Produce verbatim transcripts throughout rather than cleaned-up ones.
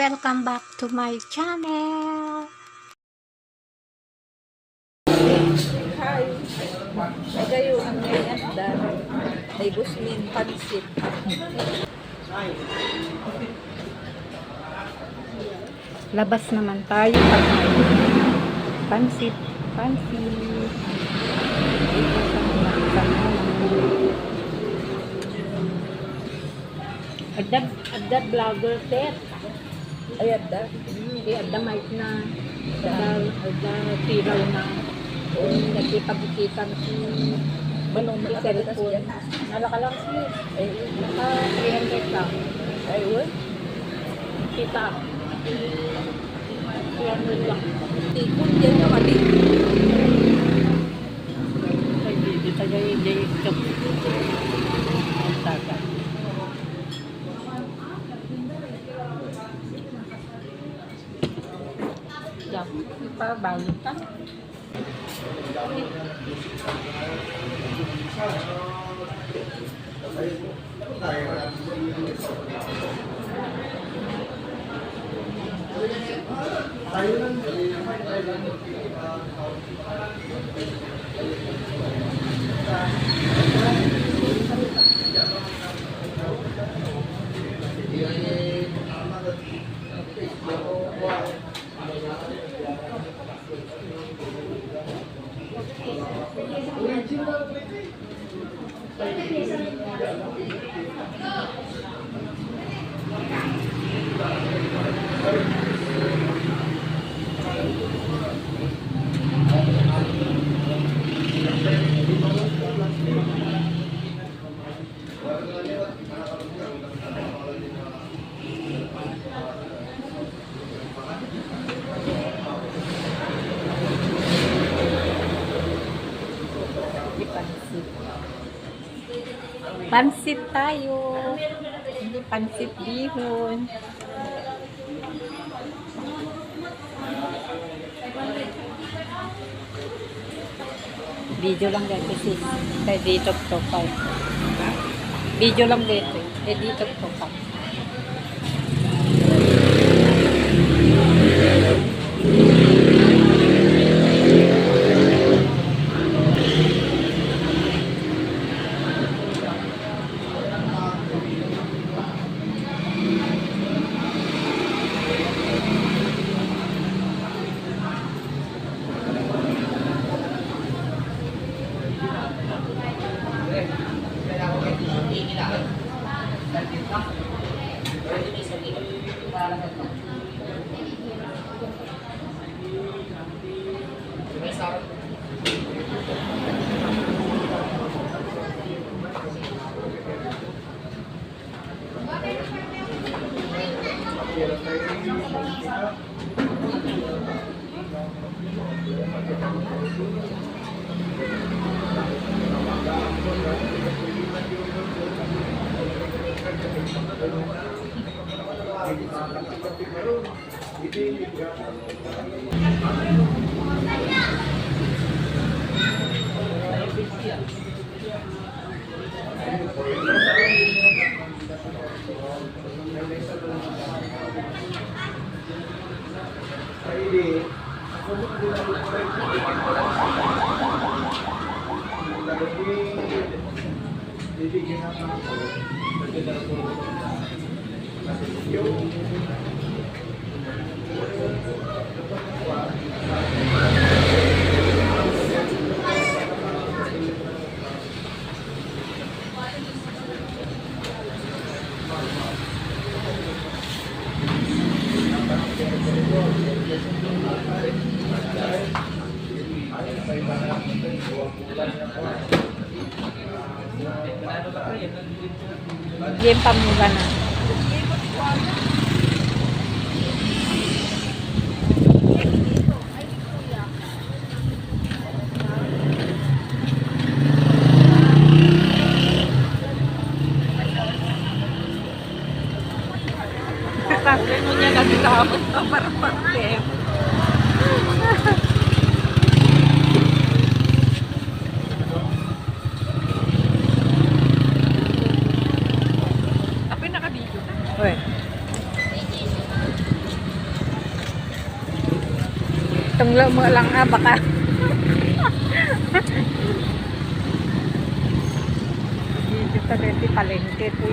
Welcome back to my channel. Hi. Agayo ang ngayon da. May busmin pansit. Labas naman tayo. Pansit, pansit. Adda, adda vlogger, sir. Ay, adda. Hmm, di adda mic na. Adda, adda tilaw na. Nagkipagkitan si Manong si cellphone. Nalaka lang si, ay, naka three hundred lang. Ay, uy. Kita. Three hundred lang. Tikon yan yung adi. Ay, di, di tayo, di, di, ang taga. Yan. Ipabalik ka. Di pansit. Pansit tayo. Hindi pansit bihon. Video lang dito, sis. Kay dito to pa. Video lang dito. Kay dito to pa. Diyan pamula na. Tatlo mo niya kasi tapos paparaparte. Apoy, naka-video na. Uy. Wala mo lang, ah, baka. Dito sa Leti Palengke, ti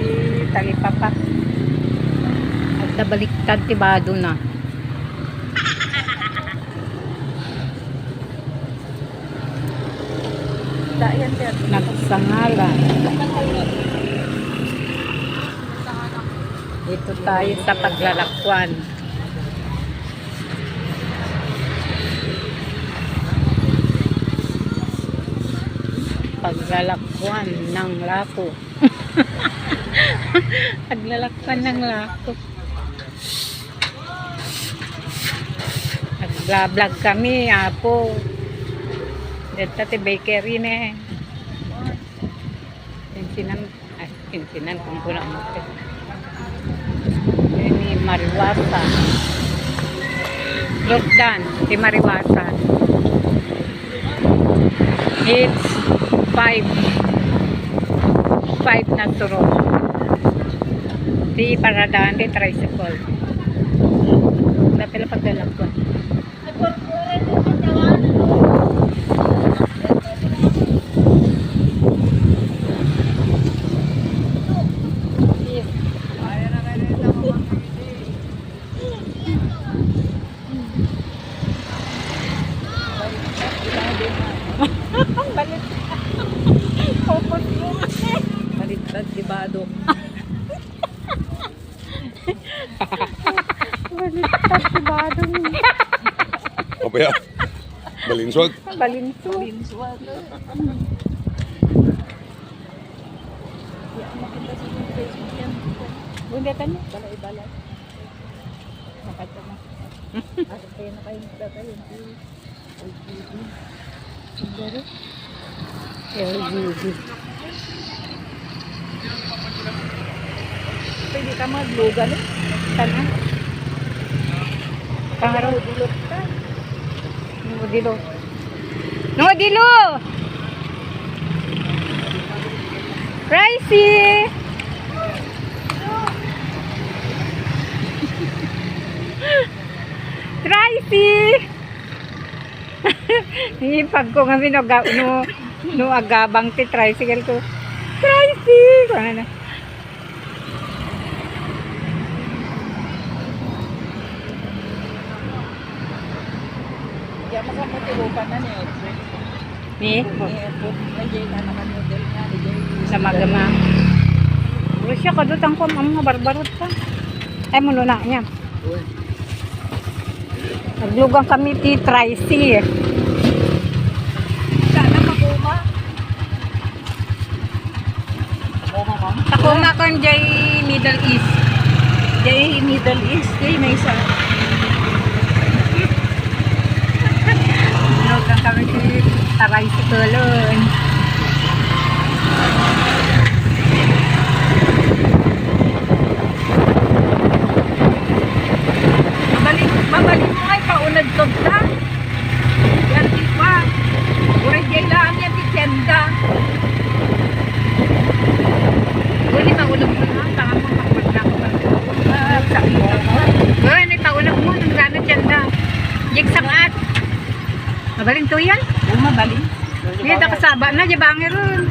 Talipapa. At nabaliktad ti bado na. Dayan, sir. Nagsangalan. Dito tayo sa paglalakwan. Paglalakwan ng Laco. Paglalakwan ng Laco. Nagbablog kami, apo. Dito ti bakery ne. Kinsinan, ay, kinsinan, kung kuna mo. Ni Mariwasan. Lordan, ti Mariwasan. It's five. Five na suro. Ti paradaan ti tricycle. Dapila paglalakwan. Balik. Focus mo. Baliktad ti bado. Baliktad ti bado. Apa ya? Balinswag. Balinswag. Balinswag. Bunda tanya. Balay-balay. Nakadto na. Asa kayo na kayo magdadalon? L G B. Pwede ka maglugan, eh. Tana. Pangaro. Dulot ka. Nudilo. Nudilo! Pricey! Pricey! Ipag ko nga no, ga-, no, no agabang ti tricycle ko. Pricey! Kung ano na. Diyan mo sa Mutilupan na ni Efren. Ni? Ni Efren. Ay, diyan na naman model nga, diyan. Sa Magama. Rusya, kadutang ko, ang mga barbarot pa. Ay, muno na niya. Uy. Naglugang kami ti Tricy. Sana makuma. Ako nga kon jay Middle East. Jay Middle East, jay may isa. Vlog lang kami ti taray si Kulon. Mabalik, mabalik mo ay paunod ko ta. Yan, di pa. Uray, di lang yan, di tienda. Uli, maulog mo na. Tanga mo, makapag na ako. Ah, sakit ako. Uy, may paulog mo, nang gana tienda. Jig sangat. Mabalin to yan? Oo, mabalin. Hindi, nakasaba na, di ba, ang iron?